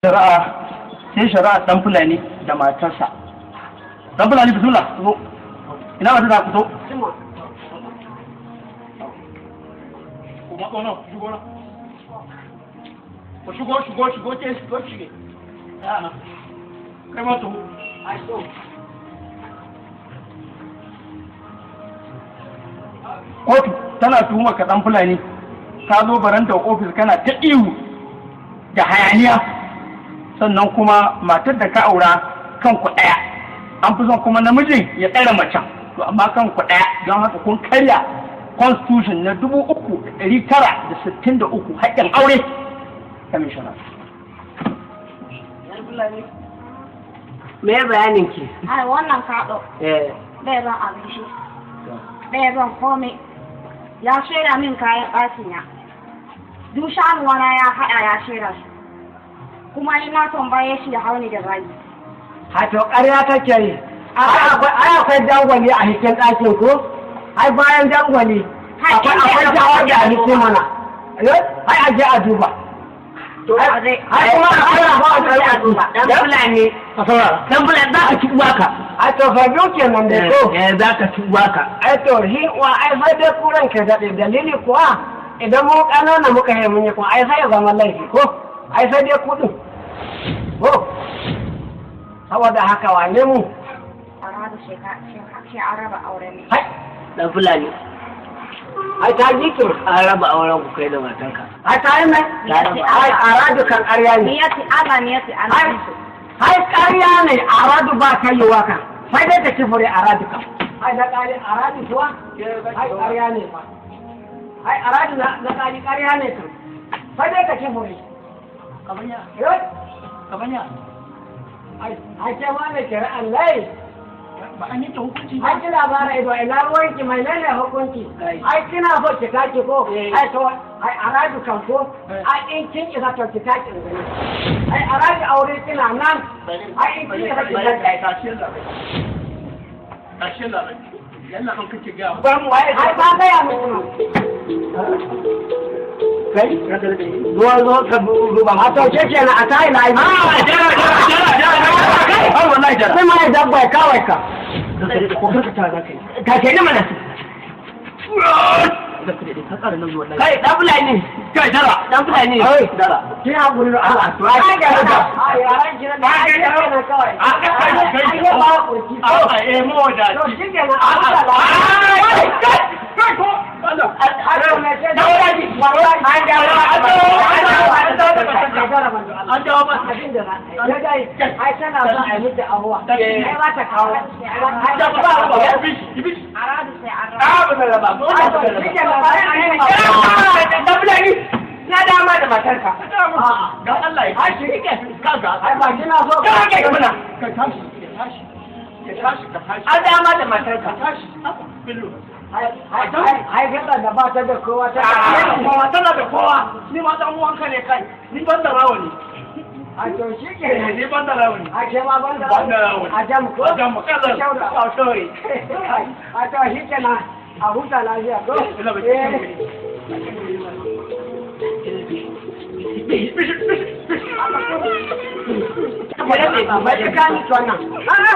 Shari'a sai shari'a Dan Fulani da matarsa. Dan Fulani, bismillah, zo. Ina mata ta fito? Ku matso nan, ku shigo nan, ku shigo, shigo, shigo, ke shigo, shige. Ya nan, kai ma taho. Kotu tana tuhumar ka, Dan Fulani. Ka zo baranda ofis kana ta ihu da hayaniya, sannan kuma matar da ka aura kanku ɗaya. An fi son kuma namijin ya tsare macen, to amma kanku ɗaya, don haka kun karya constitution na 3963, haƙƙin aure. Commissioner. Me bayanin ki? Ai wannan kaɗo bai ban abinci, bai ban komai. Ya shaida min kayan ɗakin ya. Duk shanuwana ya haɗa ya shaida su. Kuma ni na tambaye shi ya hau ni da zagi. Ha, to ƙarya take yi. Ai akwai dangwali a cikin ɗakin ko? Ai bayan dangwali akwai dangwali a cikin mana. Ai a je a duba. Ai kuma akwai ba a kai a duba. Dan Fulani, A saurara. Dan Fulani, za ka ci uwaka. Ai to fa biyu kenan dai ko? Eh, za ka ci uwaka. Ai to shi wa ai sai dai kuran ke daɗe, dalili kuwa idan mu ƙanana muka yi mun yi kuma ai sai ya zama laifi ko? Ai sai dai kuɗin. Ko? Saboda haka wane mu? A raba sai an raba auren ne. Hai. Dan Fulani, Ai ta ji ki. An raba auren ku kai da matanka. Ai ta yi mai? Ai aradu kan ƙarya ne. Ni ya ce Allah ne ya ce Ai, Allah ne. ai ƙarya ne, aradu ba ta yi waka. Sai dai ta ci fure aradu kan. Ai na ƙari aradu kuwa? Ai ƙarya ne fa. Ai aradu na ƙari ƙarya ne kan. Sai dai ta ci fure. Kabanya. Eh? Kabanya. Ai, ai ke ma ne shari'an lai. Ba an yanke hukunci ba? Ai kina bara ido, ina ruwanki, mai nene hukunci? Ai kina so ki taki ko? Ai to ai aradu kan ko? Ai in kin isa to ki taki in gani. Ai aradu aure kina nan. Ai in kin isa ki taki. Tashi yalla bai. Tashi yalla bai. Yalla ban kake ga. Ba mu waye. Ai ba gaya muku. Kai, zo, zo ka duba. A to ke kenan a tayi na yi. Ah, jara, jara, jara, jara. Kai, har wallahi jara. Sai ma dabba ya kawai ka. Ko karkata za ka yi. Ka ke ni mana. Ka ƙara nauyi wallahi. Kai, Dan Fulani. Kai, jara. Dan Fulani. Ai. Jara. Ki hakuri da Allah. To ai ga ga. Ai yaran kira da ai kenan kawai. A kai, kai. Ai ba kurki. A eh mo da. To shi kenan a huta Kai, lafiya. kai, kai ko. Allah. Ai to me ce? Wallahi An dawo, an dawo, an dawo, an dawo. An dawo ba. Abin da za a yi. Ya dai, ai tana son a yi miki abuwa. Ai ba ta kawo. Ai Da ba ba ba bishi, bishi. Aradu sai an raba. A ba ta raba, ba Ai ta to raba. shi kenan bayan an yi Dan Fulani, na dama da matarka. Dan Allah ya Ai shi rike. Kaga. Ai ba kina so. Ka kai muna. Ka tashi, ka tashi. Ka tashi, ka tashi. An dama da matarka. Ka tashi. Billu. Ai ai ai da ba ta da kowa ta. Kowa tana da kowa. Ni ma dan uwanka ne kai. Ni ban da rawani. A to shi kenan. Ni ban da rawani. A ke ma ban da Ban da rawani. A jam ko? A jam kazan. Shaura. A sorry. A to shi kenan. A huta lafiya ko? Ina ba Eh. Bai ka kani wannan. A'a.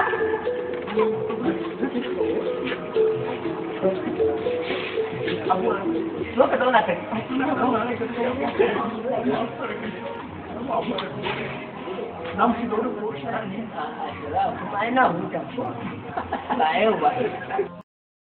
Zo ka zauna kai. Na mu shiga wurin ko shari'a ne. Kuma ai na huta. Ba yau ba.